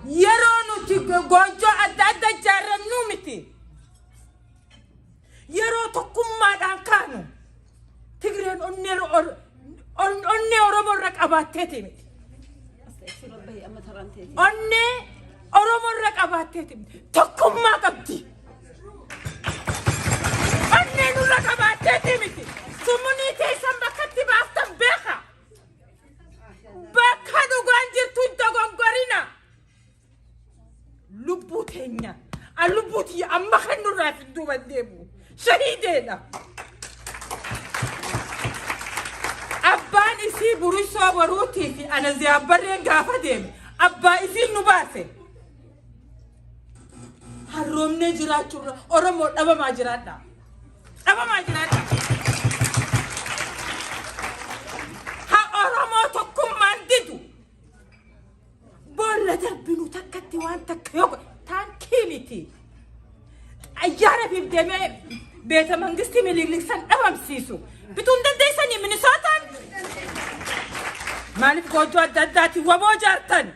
Yeroo nuti goojjoo adda adda ijaarrannuu miti. Yeroo tokkummaadhaan kaanu Tigreen onnee onnee Oromoo irra qabaatteeti miti. Onnee Oromoo irra qabaatteeti miti. Tokkummaa qabdi. Onnee nurra qabaatteeti miti. Summunii teessan bakka itti baaftan beeka. Bakka dhugaan jirtu hin dogongorina. Lubbuu teenya. An lubbuu tiyya amma kan nurraa hin duuban deemu. Shahiideedha. Abbaan isii burisoo boruutii fi ana ziyaabbarreen gaafa deeme abbaa isiin nu baase. Harroomnee jiraachuurra Oromoo dhabamaa jiraadha. Dhabamaa jiraadha. Ha Oromoo tokkummaan didu. Boolla darbinu takkatti waan takka yoo godhe taankii miti. Xayyaara fiif deemee beeta mangistii Minilik san dhabamsiisu. Bituu hin dandeessanii Minisootaan. Maaliif goojjoo adda addaatiin waboo ijaartan?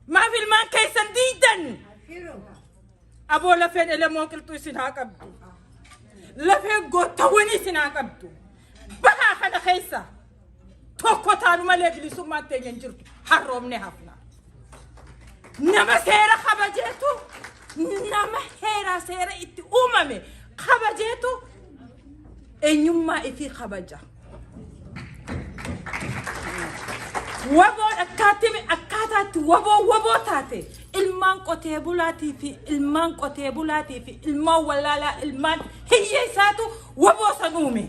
Maaf ilmaan keessan diidan? Aboo lafeen elemoo qilxuu isin haa qabdu. Lafeen goottawwanii isin haa qabdu. Bahaa kana keessa tokko taanu malee bilisummaan teenya hin jirtu. Harroomnee hafna. Nama seera kabajeetu nama heeraa seera itti uumame kabajeetu eenyummaa ifii kabaja. Waboon akkaataatti waboo waboo taate ilmaan qotee bulaatii fi ilmaan qotee bulaatii fi ilmaan wallaalaa ilmaan hiyyeessaatu waboo san uume.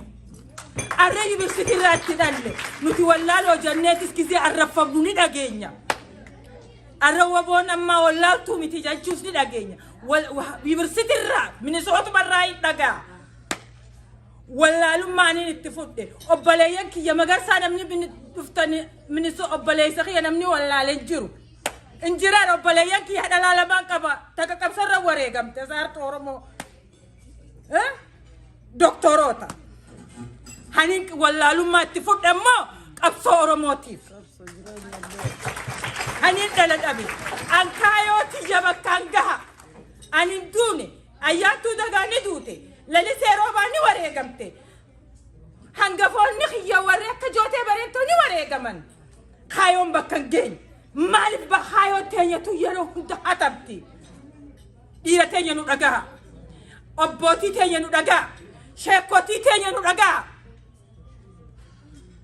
Arra yuunivarsiitii irraa itti dhalle nuti wallaaloo jenneetis gizee arraffamnu ni dhageenya. Arra waboon ammaa wallaaltuu miti jechuus ni dhageenya. Yuunivarsiitii irraa Minisootuma irraa hin dhagaa. Wallaalummaaniin itti fudhe. Obboleeyyan kiyya magarsaa namni dhuftani miniso obboleessa kiyya namni wallaalee hin jiru. Injiraan obboleeyyan kiyya dhalaa lamaan qaba. Takka qabsarra wareegamte saartuu Oromoo. Eh? Doktoroota. Hanin wallaalummaa itti fudhe immoo qabsoo Oromootiif. Hanin dhala dhabe. An kaayoo tiyya bakkaan gaha. Ani hin duune. Ayyaantuu Dagaa ni duute. Lalisee Roobaa ni wareegamte. Hangafoonni kiyya warri akka Jootee Bareentoo ni wareegaman. Kaayoon bakka hin geenye. Maaliif kaayoon teenyatu yeroo hunda hatamti? Dhiira teenya nu dhagaha. Abbootii teenya nu dhagaha. Sheekotii teenya nu dhagaha.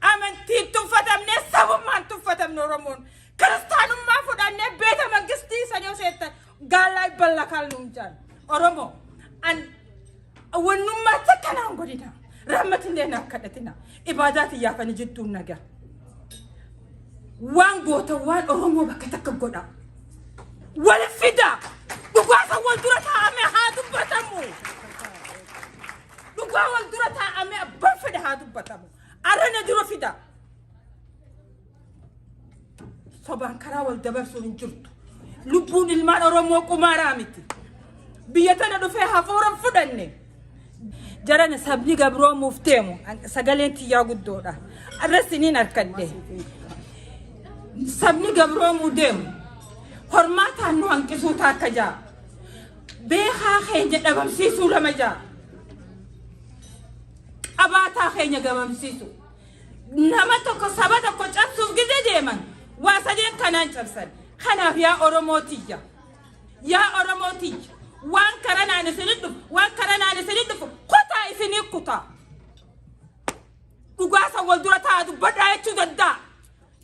Amantiin tuffatamne sabummaan tuffatamne Oromoon. Kiristaanummaa fudhannee beeta mangistii san yoo seettan gaallaa balla kaal nuun jaan. Oromoo an wannummaa takka naan godhina. Rahmatillee naaf kadhatina. Ibaadaa tiyyaafani jidduun nagaa. Waan goota waan Oromoo bakka takka godha. Wal fida. Dhugaa san wal dura taa'amee haa dubbatamu. Dhugaa wal dura taa'amee abbaan fedhe haa dubbatamu. Arra na dura fida. Sobaan karaa wal dabarsuun hin jirtu. Lubbuun ilmaan Oromoo qumaaraa miti. Biyya tana dhufee hafuura hin fudhanne. Jarana sabni gabroomuuf deemu sagaleen tiyyaa guddoodha. Arra isiniin harkadhe. Sabni gabroomuu deemu hormaataan nu hanqisuu taakka jaa. Beekaa keenya dhabamsiisuu lama jaa. Qabaataa keenya gabamsiisu. Nama tokko saba tokko cabsuuf gizee deeman waa sadeen kanaan cabsan. Kanaaf yaa Oromoo tiyya. Yaa Oromoo tiyya. Waan karanaan isinit dhufu, waan karanaan isinit dhufu kutaa isinii kutaa. Dhugaa san wal dura taa'aa dubbadhaa jechuu danda'a.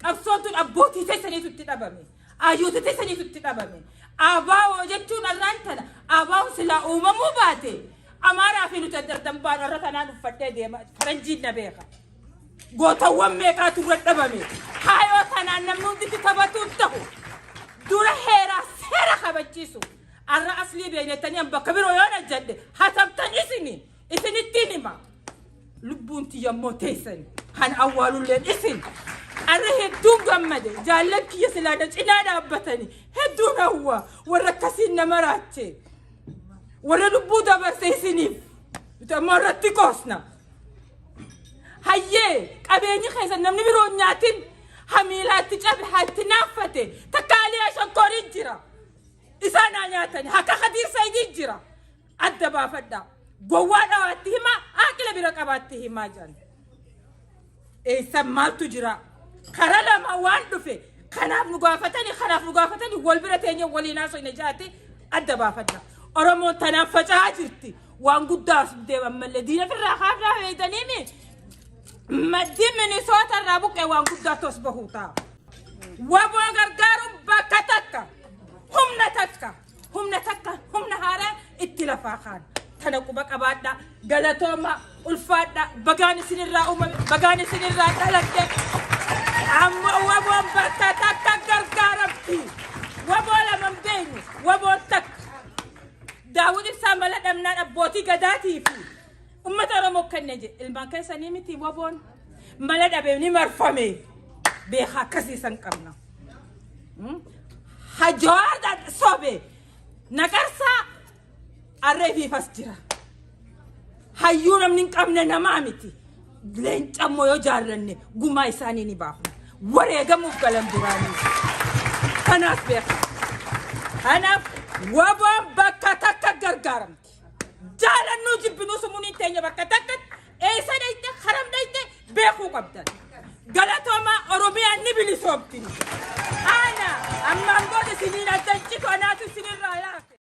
Qabsoon tun abbootii teessaniitu itti dhabame. Ayyootii teessaniitu itti dhabame. Abaawoo jechuun arraan tana abaawoon silaa uumamuu baate Amaaraa fi nuti adda addan baanu arra tanaan uffadhee deema faranjiin na beeka. Gootawwan meeqaatu irra dhabame. Kaayoo tanaan namni hundi itti taphatuu hin ta'u. Dura heeraa seera kabachiisu. Arra aslii beeknettanii an bakka biroo yoon hojjedhe hatamtan isini isinittiin hima. Lubbuun tiyya immoo teessani. Kan awwaalulleen isin. Arra hedduun gammade. Jaallan kiyya silaa na cinaa dhaabbatani. Hedduun hawwa. Warra akkasiin na maraache. Warra lubbuu dabarse isiniif. Nuti ammoo irratti qoosna. Hayyee qabeenyi keessan namni biroo hin nyaatin. Hamiilaatti cabe haa itti naaffate. Takkaalee ashankoo. Umarii jira. Isaan haa nyaatani. Haka Khadiir Saidii jira. Adda baafadha. Gowwaa dhawaatti himaa, aaqila bira qabaatti himaa jedhan. Eessa maaltu jira? Karaa lama waan dhufe kanaaf nu gaafatani, kanaaf nu gaafatani, wal bira teenye waliin haasofne jaati adda baafadha. Oromoon tanaaf faca'aa jirti. Waan guddaa as deeman malee diina firraa kaafnaa feetaniimi. Maddi Minisoota irraa buqqee waan guddaa tos bahuu ta'a. Waboo gargaaruun bakka takka, humna takka, humna takka, humna haaraa itti lafaa kaan. Tana quba qabaadha, galatooma, ulfaadha, bagaan isinirraa uumame, bagaan isinirraa dhaladhe. Amma waboon bakka takka gargaaramti. Waboo lama hin beeknu, waboon takka. Daawud Ibsaa mala dhabnaan abbootii gadaatii fi ummata Oromoo kenne jedhe. Ilmaan keessanii miti waboon mala dhabe ni marfame. Beekaa akkasii san qabna. Hajawaar sobe naqarsaa arree fiifas jira. Hayyuu namni hin qabne namaa miti. Leenca immoo yoo jaallanne gumaa isaanii ni baafna. Wareegamuuf galan duraanii. Kanaaf beeka. Kanaaf waboon bakka takka gargaaramti. Jaalannuu jibbinuu sumuuniin teenya bakka takka eessa dhayte haram dhayte beekuu qabdan. Galatoomaa, Oromiyaan ni bilisoomti. Ana ammaan booda isiniin adda